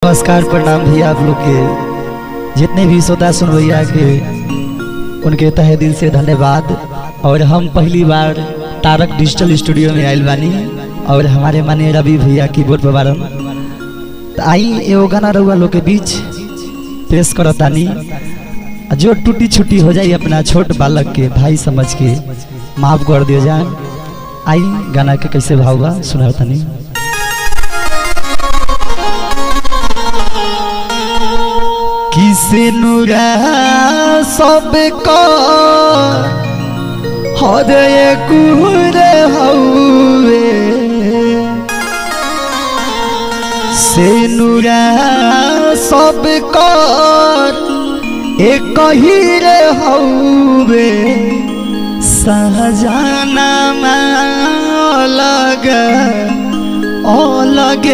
नमस्कार प्रणाम भैया आप लोग के जितने भी श्रोता सुन भैया के उनके तहे दिल से धन्यवाद। और हम पहली बार तारक डिजिटल स्टूडियो में आयल बानी और हमारे माने रवि भैया कीबोर्ड पर बारन। तो आई एगो गाना रउआ लोग के बीच पेश करतानी, जो टूटी छुट्टी हो जाए अपना छोट बालक के भाई समझ के माफ कर दिया जाए। आई गाना के कैसे भाव बा सुनावतानी। किसे नुरा सबको हृदय कुर हउए, से नुरा सबको एक ही रे हउए, सहजाना अलग अलग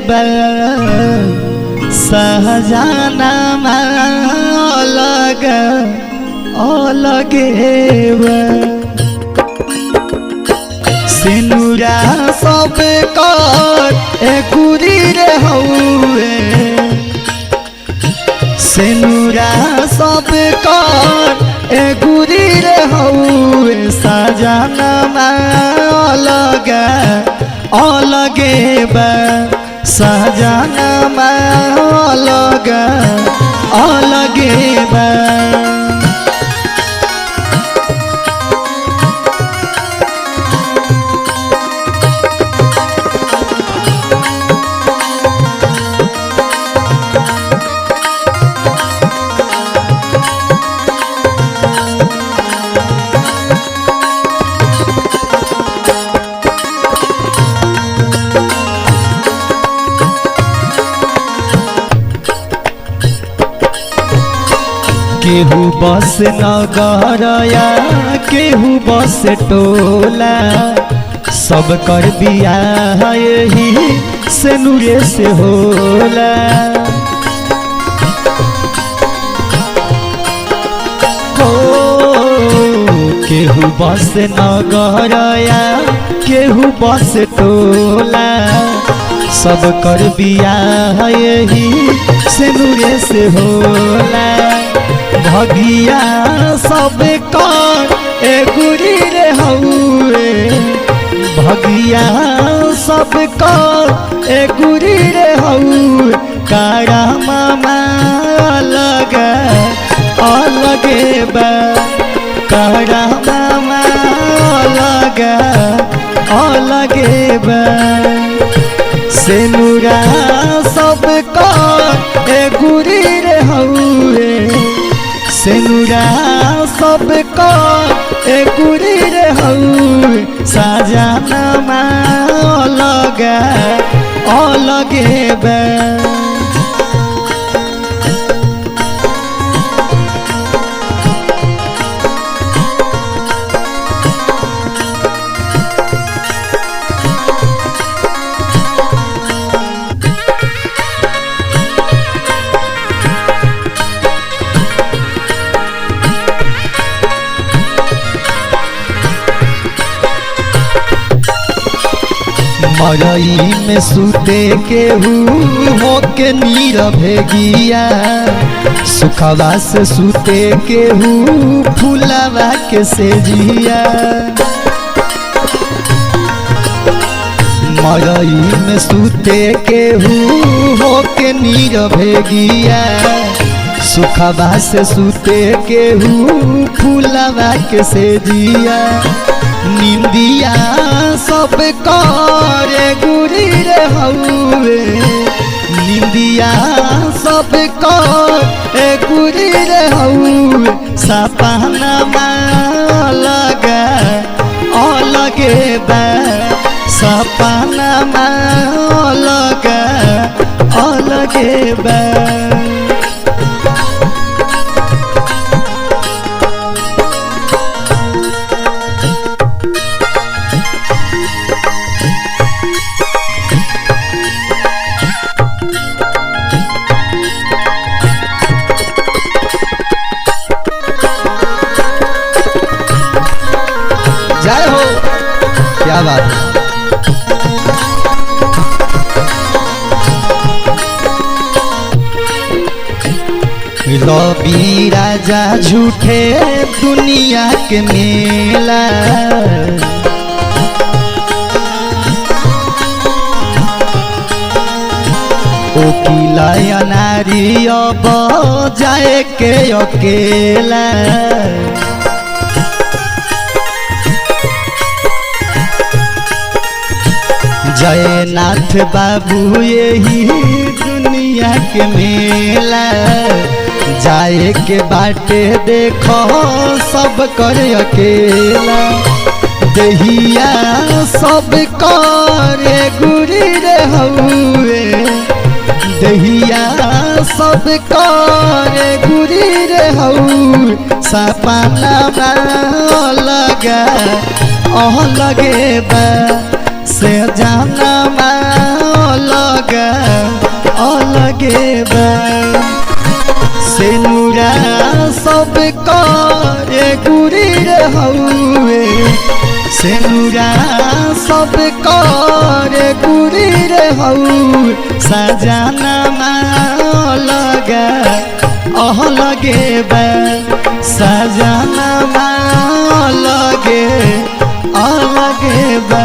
बा, सहजाना अलग अलग बा। सिनुरा सब कर एकुरी रे हउए, सिनुरा सब कर एकुरी रे हउए, सजाना अलग अलग बा, सजाना अलग अलग बा। केहू बस नगरया केहू बस टोला, सब कर बियाह यही से नूरे से होला। हो केहू बस नगरया केहू बस टोला, सब कर बियाह यही से नूरे से होला। भगिया सब कर एगुरी रे हउए, भगिया सब कर एगुरी रे हउए, कारा मामा अलग अलग बा, कारा मामा अलग अलग बा। सिनुरा सब कर एगुरी रे हउए, सिनुरा सब कर एकुरी रे हउए, सजाना अलग अलग बा। मरई में सूते केहू होके नीर भेगिया, सुखवा से सूते केहू फूलवा के सेजिया। मरई में सूते केहू होके नीर भेगिया, सुखवा से सूते केहू फूलवा के सेजिया। निंदिया सब करे गुरी रे हउए, निंदिया सब करे गुरी रे हउए, सपना अलग अलग बा, सपना अलग अलग बा। जय हो, क्या बात है। रवि राजा झूठे दुनिया के मेला। ओकिला अनारी अब जाए के अकेला। जयनाथ बाबू यही दुनिया के मेला, जाए के बाटे देखो सब कर अकेला। दहिया सब करे गुरी रे हउए, दहिया सब करे गुरी रे हउए, सपना लगा अह लगे बा, से जाना लगा अलगे बा। सेनुरा सब करे गुरी रे हउए, सेनुरा सब करे गुरी रे हउए, सजाना लगा अह लगे बा, सजाना लगे अलगे बा।